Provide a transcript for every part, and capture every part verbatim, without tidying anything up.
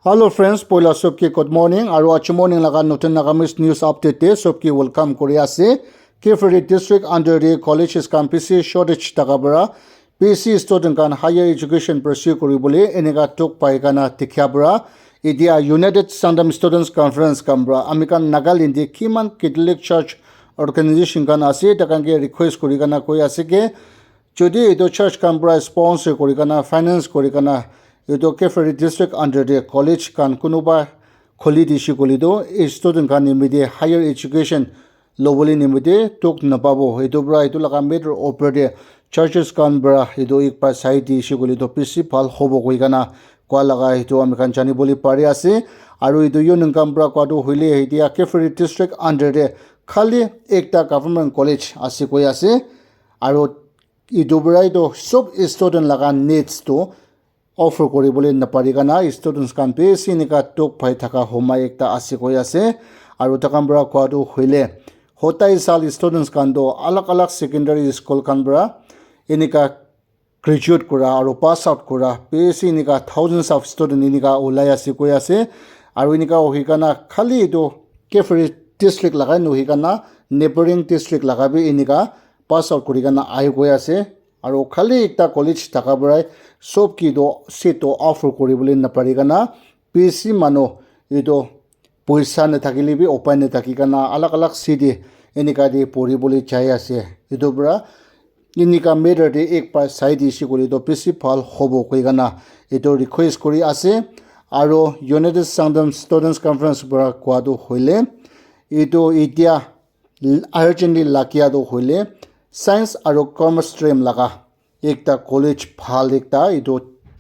Hello friends, poila sobke good morning. Aru achi morning laga notun Nagamese news update te sobke welcome kuri ase. Kiphire district under te colleges khan bishi shortage thaka para B C student khan higher education pursue kuri bole enika tok pai kana dikhia para. Etia United Sangtam Students Conference khan para ami khan Nagaland te kiman Catholic Church organization khan ase, takhan ke request kuri kana koi ase ke, jodi etu church khan para sponsor kuri kana, finance kuri kana, etu Kiphire district under te college khan kunuba khuli dise koile tu, student khan nimite higher education lobole nimite tok napabo. Etu para etu laga matter opor te churches khan para etu ek baar sai dise koile tu bishi bhal hobo koi kana koa laga etu ami khan jani bole pari ase. Aru etu union khan para koa tu hoile etia Kiphire district under te khali ekta government college ase koi ase. Aru etu para etu sob student laga needs tu offer kuri bole napari kana students khan bishi enika tok pai thaka homa ekta ase koi ase. Aru takhan para koa tu hoile hotai sal students khan tu alag alag secondary school khan para enika graduate kura aru pass out kura bishi enika thousands of student enika ulai ase koi ase. Aru enika hoi kana khali etu Kiphire district laga nohoi kana neighboring district laga bi enika pass out kuri kana ahi koi ase. Aru khali ekta college thaka para sob ki tu seat tu offer kuri bole napari kana bishi manu etu poisa nathakile bi upai nathaki kana alag alag city enika te pori bole jai ase. Etu para enika matter te ek baar sai dise koile tu bishi bhal hobo koi kana etu request kuri ase. Aru United Sangtam Students Conference para koa tu hoile etu etia urgently lagia tu hoile science aru commerce stream laga ekta college bhal ekta etu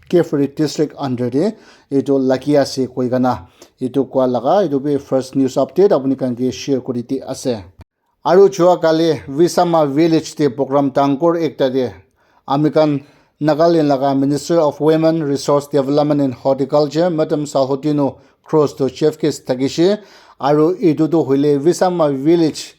Kiphire district under te etu lagi ase koi kana etu koa laga etu bi first news update apuni khan ke share kuri di ase. Aru jua kali Visama village te program dangor ekta te ami khan Nagaland laga Minister of Women, Resource Development and Horticulture, Madam Sahotino Cross to chief guest thakishe. Aru etu tu hoile Visama village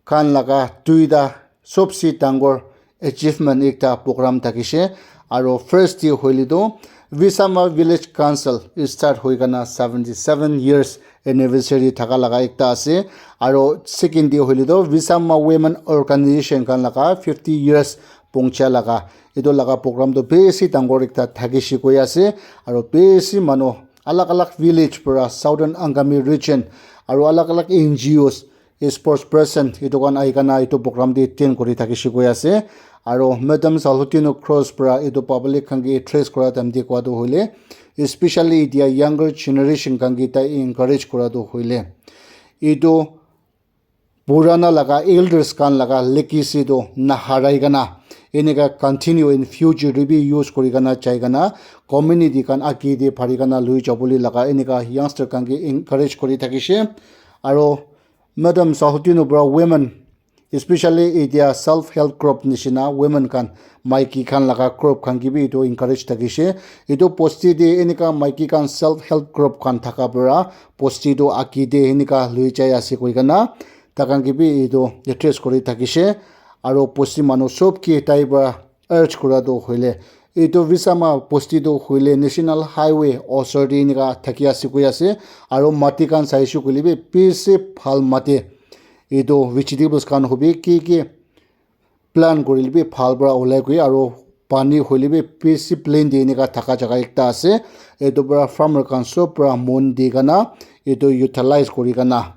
khan laga duita sobse dangor achievement ekta program thakishe. Aru first te hoile tu Visama Village Council start hoi kana seventy seven years anniversary thaka laga ekta ase. Aru second te hoile tu Visama Women Organization khan laga fifty years pongcha laga etu laga program tu bishi dangor ekta thakishe koi ase. Aru bishi manu alag alag village para Southern Angami region aru alag alag N G Os sports person etu khan ahi kana etu program te attend kuri thakishe koi ase. Aru Madam Salutino Cross para etu public khan ke address kura time te koa tu hoile especially etia younger generation khan ke tai encourage kura tu hoile etu purana laga elders khan laga legacy tu naharai kana enika continue in future te bi use kuri kana jai kana community khan age te bhari kana lui jabole laga enika youngster khan ke encourage kuri thakishe. Aru Madam Sahutino para women, especially etia self help group nishina women khan, maiki khan laga group khan ke bi etu encourage thakishe. Etu bosti te enika maiki khan self help group khan thaka para bosti tu age te enika lui jai ase koi kana takhan ke bi etu address kuri thakishe. Aru bosti manu sob ke tai para urge kura tu hoile etu Visama bosti tu hoile national highway osor te enika thaki ase koi ase. Aru mati khan saishe koile bi bishi bhal mati etu vegetables khan hobi ki ki plant kurile bi bhal para ulai koi aru pani hoile bi bishi plain te enika thaka jaga ekta ase. Etu para farmer khan sob para mon di kana etu utilize kuri kana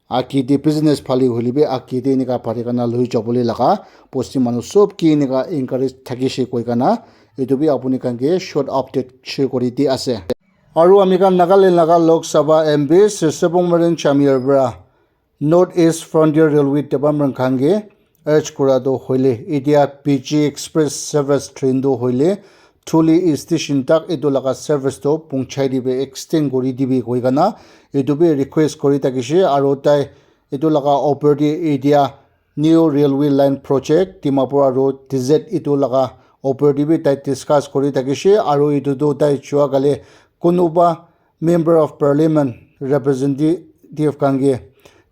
age te business phale hoile bi age te enika bhari kana lui jabole laga bosti manu sob ke enika encourage thakishe koi kana etu bi apuni khan ke short update share kuri di ase. Aru ami khan Nagaland laga Lok Sabha M P Sir Sabongmaren Chamyar para North East Frontier Railway department khan ke urge kura tu hoile etia P G Express service train tu hoile Thuli station tak etu laga service tu pongchai dibe extend kuri dibe koi kana etu bi request kuri thakishe. Aru tai etu laga opor te etia new railway line project Dimapur aru T Z etu laga opor te bi tai discuss kuri thakishe. Aru etu tu tai jua kali kunuba member of parliament representative khan ke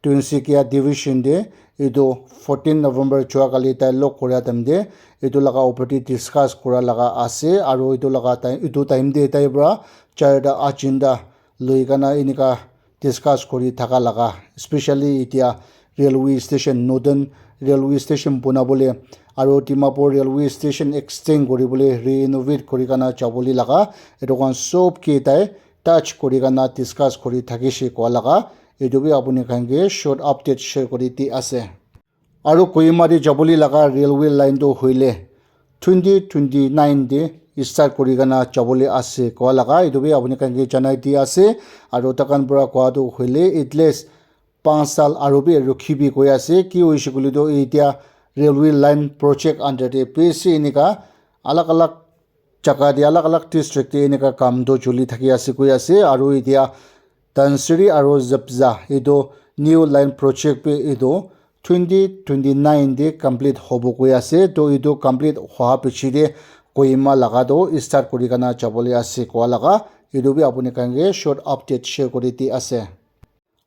Tinsukia division te etu fourteen November jua kali tai log kura time te etu laga opor te discuss kura laga ase. Aru etu laga tai etu time te tai para charta agenda loi kana enika discuss kuri thaka laga, especially itia railway station, northern railway station bonabole aro Dimapur railway station extend kuribole, renovate kuri kana jabole laga, etu khan sob ke tai touch kuri kana discuss kuri thakishe koa laga, etu bi apuni khan ke short update share kuri di ase. Aro Kohima te jabole laga railway line tu hoile twenty twenty-nine te start kuri kana jabole ase koa laga, etu bi apuni khan ke janai di ase. Aro takhan para koa tu hoile at least panch sal aro bi rukhi bi koi ase. Ki hoishe koile tu etia railway line project under te bishi enika alag alag jaga te, alag alag district te enika kam tu choli thaki ase koi ase. Aro etia Dhansiri aro Zabza etu new line project bi etu twenty twenty-nine te complete hobo koi ase. To etu complete hoa piche te Kohima laga tu start kuri kana jabole ase koa laga, etu bi apuni khan ke short update share kuri di ase.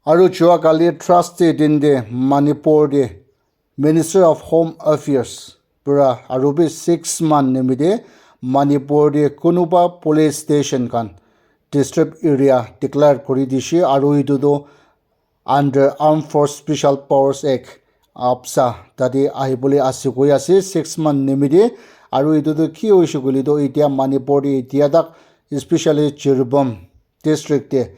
Aro jua kali Thursday din te Manipur te Minister of Home Affairs para aro bi six month nimite Manipur te kunuba police station khan disturbed area declare kuri dishe, aro etu tu under Armed Force Special Powers Act, AFSPA, tate ahibole ase koi ase six month nimite. Aro etu tu ki hoishe koile tu etia Manipur te etia tak, especially Jiribam district te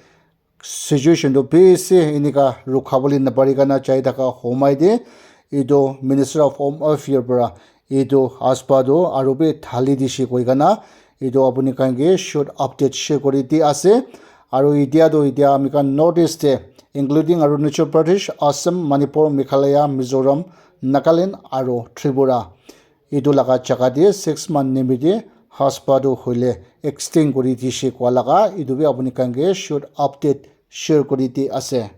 situation tu bishi enika rukhabole napari kana jai thaka homai te etu Minister of Home Affairs para etu AFSPA tu aro bi thali dishe koi kana etu apuni khan ke short update share kuri di ase. Aro etia tu etia ami khan North East te including Arunachal Pradesh, Assam, Manipur, Meghalaya, Mizoram, Nagaland aro Tripura etu laga jaga te six month nimite AFSPA tu hoile extend kuri dishe koa laga, etu bi apuni khan ke short update share kuri di ase.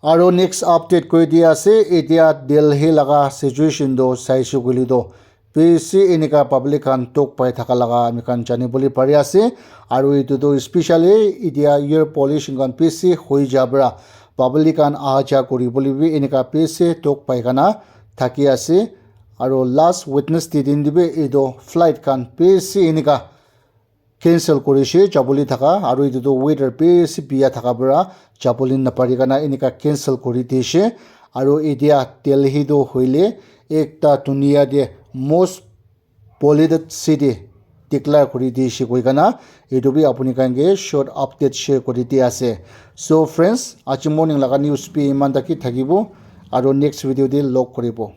Aro next update koi di ase, etia Delhi laga situation tu saishe koile tu bishi enika public khan dukh pai thaka laga ami khan jani bole pari ase. Aro etu tu especially etia air pollution khan bishi hoi ja para public khan aha ja kuri bole bi enika bishi dukh pai kana thaki ase. Aro last Wednesday din te bi etu flight khan bishi enika cancel kurishe jabole thaka, aro etu tu weather bishi bia thaka para jabole napari kana enika cancel kuri dishe. Aro etia Delhi tu hoile ekta dunia te most polluted city declare kuri dishe koi kana, etu bi apuni khan ke short update share kuri di ase. So friends, aji morning laga news bi iman taki thakibo, aro next video te log kuribo.